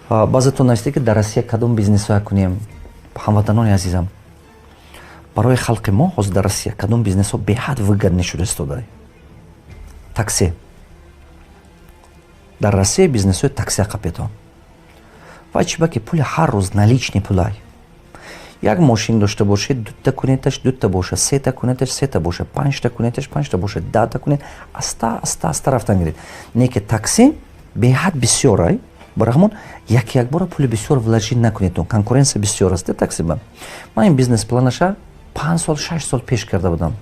Баъзетон нависте, ки дар Россия кадом бизнесҳоя кунем. Ҳамватанони азизам, барои халқи мо ҳозир дар Россия кадом бизнесҳо беҳад выгодный шуда истода? Такси. Дар Россия бизнесҳои такси қапетон. Ва чиба ки пули ҳар рӯз, наличный пулай. Як мошин дошта бошед, дута кунеташ, дута боша, сета кунеташ, сета боша, панҷта кунеташ, панҷта боша, 10та кунед, аста аста аста рафтан гиред. Не ки такси беҳад бисёрай, барои ҳамон як якбора пули бисёр вложить накунедтон, конкуренция бисёр аст такси ба. Ман ин бизнес планаша 5 сол, 6 сол пеш карда будам,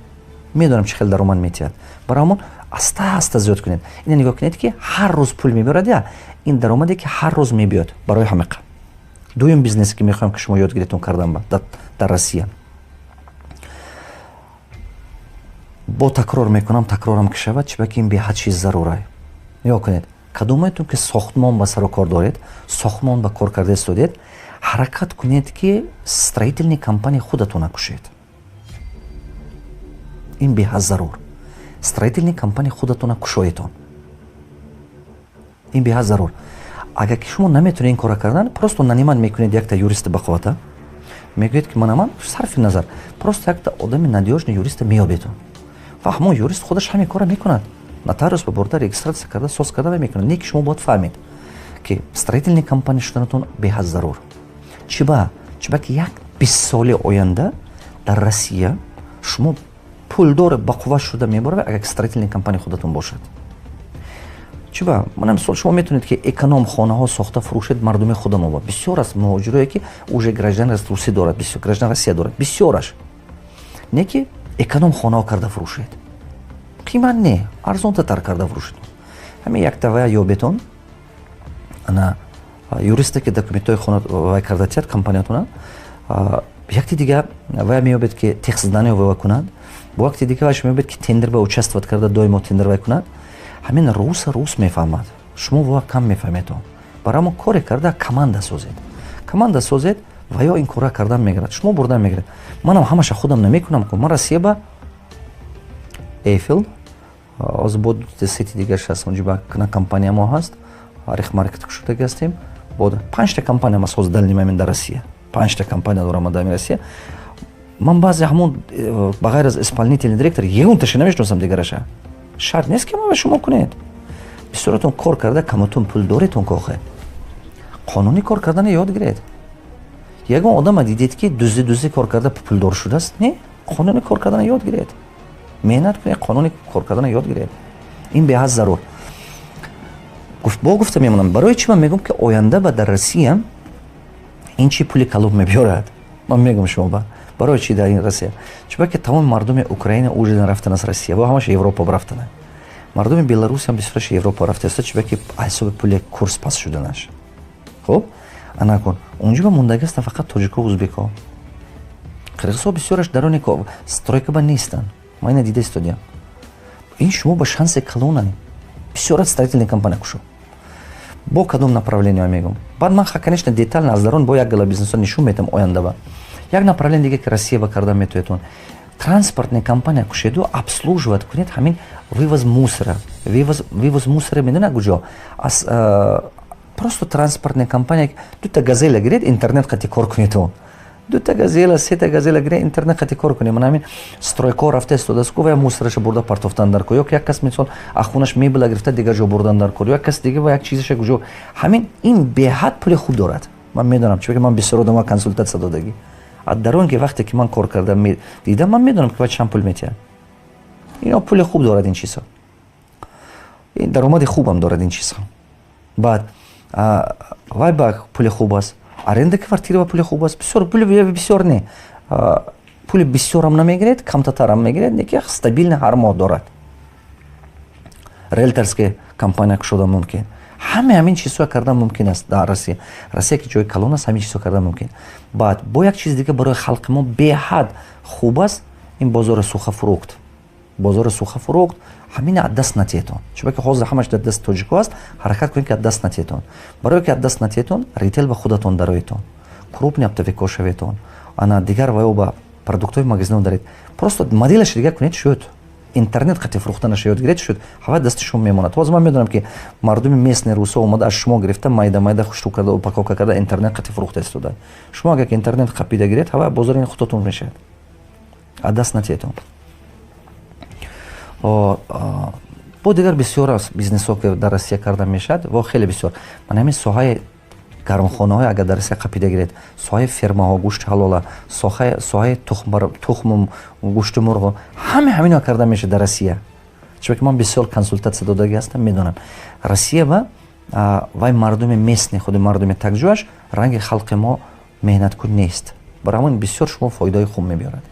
медонам, чӣ хел даромад метиҳад. Барои ҳамон аста аста зиёд кунед. Ина нигоҳ кунед, ки ҳар рӯз пул мебиёрад, я ин даромаде, ки ҳар рӯз мебиёд барои ҳамиқа. Дуюм бизнесе, ки мехоҳам, ки шумо ёд гиретон кардан ба дар Россия, бо такрор мекунам, такрорам ки шавад, чиба ки ин беҳад чиз зарурай. Нигоҳ кунед, кадомаетон ки сохтмон ба сару кор доред, сохтмон ба кор карда истодед, ҳаракат кунед, ки строительный компания худатона кушед. Ин беҳад зарур. Строительный компания худатона кушоетон, ин беҳад зарур. Агар ки шумо наметонед ин кора кардан, просто нанимать мекунед якта юриста бақуввата, мегӯед, ки манаман сарфи назар, просто якта одами надёжный юриста меёбедон ва ҳамон юрист худаш ҳамин кора мекунад, нотариус ба бурда, регистрация карда, соз карда ва мекунад. Не ки шумо бояд фаҳмед, ки строительный компания шуданатон беҳад зарур. Чиба? Чиба ки як 20 соли оянда дар Россия шумо пулдор, бақувват шуда мебаровед, агар строительный компания худатон бошад. Чиба? Мана мисол, шумо метавонед, ки эконом хонаҳо сохта фурӯшед мардуми худамо. Бисёр аст муҳоҷирое, ки уже граждан русӣ дорад, бисёр граждан Россия дорад, бисёраш. Не ки эконом хонаҳо карда фурӯшед, қимат не, арзонтатар карда фурӯшед. Ҳамин якта вая ёбетон, ана юристе, ки документҳои хона вай карда тиҳад компаниятона, якти дига вая меёбед, ки техзадание вай кунад, бо якти дига вайш меёбед, ки тендер ба участвовать карда, доимо тендер вай кунад. Ҳамин руса рус мефаҳмад, шумо ва кам мефаҳмедон. Барои мо коре карда команда созед, команда созед ва ё ин кора кардан мегирад, шумо бурдан мегирад. Манам ҳамаша худам намекунам ку. Ман Россия ба Эйфел ҳозир бо сети дигарш ҳаст, онҷо ба на компания мо ҳаст, Арих Маркет кушодаги ҳастем. Бо панҷта компания мас ҳозир дални мамин дар Россия, панҷта компания дорам дар Россия. Ман баъзе ҳамон ба ғайр аз исполнительный директор ягонташа намешиносам дигараша. Шарт нест, ки ма шумо кунед. Бисёратон кор карда, каматон пул доретон, кохе қонунӣ кор кардана ёд гиред. Ягон одама дидед, ки дуздӣ дуздӣ кор карда пулдор шудааст? Не, қонунӣ кор кардана ёд гиред, меҳнат кунед, қонунӣ кор кардана ёд гиред. Ин беҳад зарур. Бо гуфта мемонам, барои чӣ ман мегӯм, ки оянда ба дар Россия ин чӣ пули калон мебиёрад. Ман мегӯм шумо ба барои чӣ дар ин Россия. Чунки тамоми мардуми Украина уже рафтан аз Россия, во ҳамаш Европа рафтана. Мардуми Беларусиам бисёраш Европа рафтааста, чунки ҳисоби пули курс паст шуданаш. Хуб, анакун унҷо ба мондагиастан фақат тоҷико, узбеко, қирғизҳо. Бисёраш дарони стройка ба нестанд. Ман ина дида истодиям. Ин шумо ба шансе калона бисёр строительный компания кушо. Бо кадом направление мегӯм? Баъд ман, конечно, детально аз дарон бо як гала бизнесо нишон метам оянда ба. Як направление диге, ки Россия ба карда метоетон: транспортная компания кушеду, обслуживать кунед ҳамин вывоз мусора. Вывоз мусора медона куҷо аз? Просто транспортная компания, дута Газела гиред, интернет қати кор кунед. Дута Газела, сета Газела гиред, интернет қати кор кунед. Ман ҳамин стройка рафта истодааст ку, ва мусораша бурда партофтан дар кор, ё ки як кас, мисол, аз хонаш мебела гирифта, дигар ҷо бурдан дар кор, ё як кас дига ва як чизаша куҷо. Ҳамин ин беҳад пули хуб дорад. Ман медонам, чунки ман бисёр одама консультатсия додагӣ. А дар он ки вақте ки ман кор кардам, дидам, ман медонам, ки ва чанд пул метиҳад. Ино пули хуб дорад ин чизҳо, даромади хубам дорад ин чизҳо. Баъд вай ба пули хуб аст, аренда квартира ба пули хуб аст. Бисёр пули бисёр не, пули бисёрам намегиред, камтатарам мегиред, неки стабильно ҳар моҳ дорад. Риэлторская компания кушодан мумкин. Ҳаме ҳамин чизҳо кардан мумкин аст дар Россия. Россия ки ҷои калон аст, ҳамин чизҳо кардан мумкин. Баъд бо як чизи дига барои халқи мо беҳад хуб аст, ин бозори сухофрукт. Бозори сухофрукт, ҳамина аз даст натиҳетон, чунки ҳозир ҳамаш дар дасти тоҷико аст. Ҳаракат кунед, ки аз даст натиҳетон. Барое ки аз даст натиҳетон, ритейл ба худатон дароетон, крупный оптовико шаветон, ана дигар ваё ба продуктҳои магазино даред, просто моделаш дига кунед, шуд. Интернет қати фурӯхтанаша ёд гиред, шуд, ҳавай дасти шумо мемонад. Ҳозир ман медонам, ки мардуми местный, русо омада, аз шумо гирифта, майда майда хушту карда, упаковка карда, интернет қати фурӯхта истода. Шумо агар ки интернет қапида гиред, ҳавай бозори ин худотон мешавад, аз даст натиҳетон. Бо дигар бисёр аст бизнесҳо, ки дар Россия карда мешавад, во хеле бисёр. Ман ҳамин соҳаи гармхонаҳое агар дар Россия қапида гиред, соҳаи фермаҳо, гӯшти ҳалола, соҳаи тухму гӯшти мурғу, ҳаме ҳамино карда мешавад дар Россия. Чунки ман бисёр консултатсия додагӣ ҳастам, медонам. Россия ва вай мардуми местный, худи мардуми такҷӯаш ранги халқи мо меҳнаткун нест. Барои ҳамин бисёр шумо фоидаҳои хуб мебиёрад.